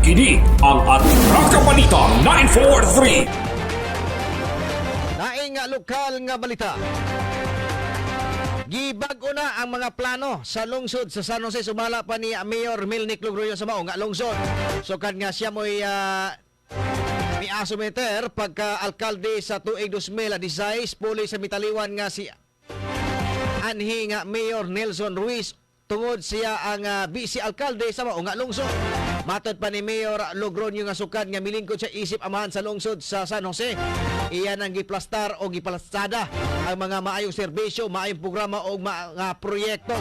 Kini ang Atraka Balita 943. Naing nga lokal nga balita. Gibag-o na ang mga plano sa lungsod sa San Jose, sumala pa ni Mayor Milnik Logroño sa mao nga lungsod. Sukad nga siya mo'y miasumiter pagka alkalde sa tuig 2016 puli sa mitaliwan nga si anhi nga Mayor Nelson Ruiz, tungod siya ang vice alkalde sa mao nga lungsod. Matod pa ni Mayor Logroño nga sukad nga milingkod siya isip amahan sa lungsod sa San Jose, iyan ang giplastar o gipalastada ang mga maayong serbisyo, maayong programa o mga proyekto.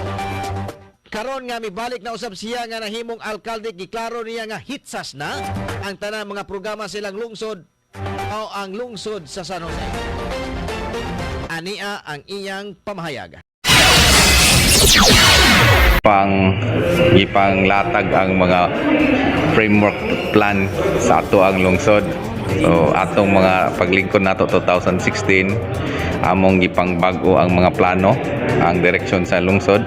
Karon nga mibalik na usab siya nga nahimong alkalde, giklaro niya nga hitsas na ang tanang mga programa silang lungsod o ang lungsod sa San Jose. Ania ang iyang pamahayag. Pang ipanglatag ang mga framework plan sa ato ang lungsod. So atong mga paglingkod nato 2016, among gipang-bag-o ang mga plano, ang direksyon sa lungsod.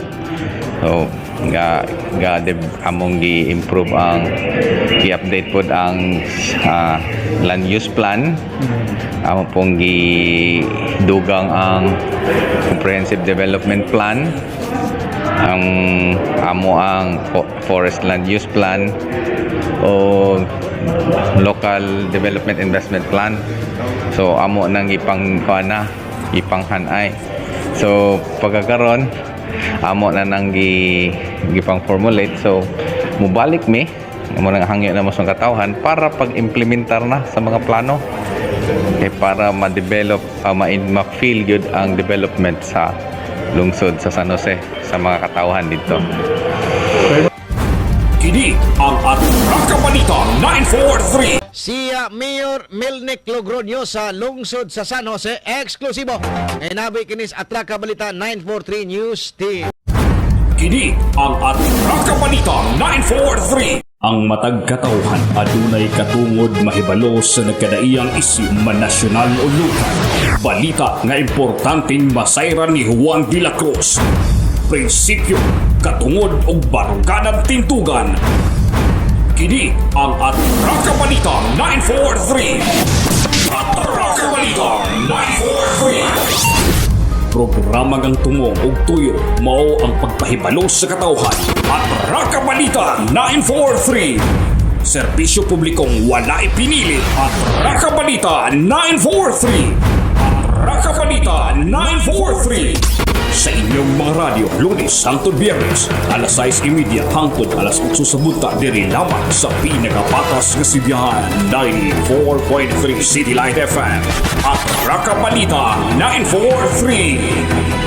So nga nga among gi-improve ang i-update pod ang land use plan. Amo pong gidugang ang comprehensive development plan, ang amo ang forest land use plan o local development investment plan. So amo nang ipang kuan na, ipanghanay. So pagkakaron, amo na nang gipang formulate. So mubalik mi, amo nang hangyo na mo sa katawhan para pag-implementar na sa mga plano kay para ma-develop, ma-feel good ang development sa lungsod sa San Jose sa mga katawhan dito. Kini ang Atraka Balita 943. Siya Mayor Milnik Logroño sa lungsod sa San Jose, eksklusibo. Ngayon kinis Atraka Balita 943 News Team. Kini ang Atraka Balita 943. Ang matag katawhan adunay katungod mahibalo sa nagkadaiyang isyu, man nasyonal o lokal. Balita nga importanteng masayran ni Juan de la Cruz. Prinsipyo, katungod ug baruganan tintugan. Kini ang Atraka Balita 943. Atraka Balita 943. Programa ngang tumong ug tuyo mao ang pagpahibalo sa katawhan. Atraka Balita 943. Serbisyo publikong wala ipinili. Atraka Balita 943. Atraka Balita 943. Sa inyong mga radyo, Lunes hangtod Biyernes, alas 6:30 hangtod alas 8 sa buntag, diri lamang sa pinakapatas nga sibihan, 94.3 City Light FM. Atraka Balita 943.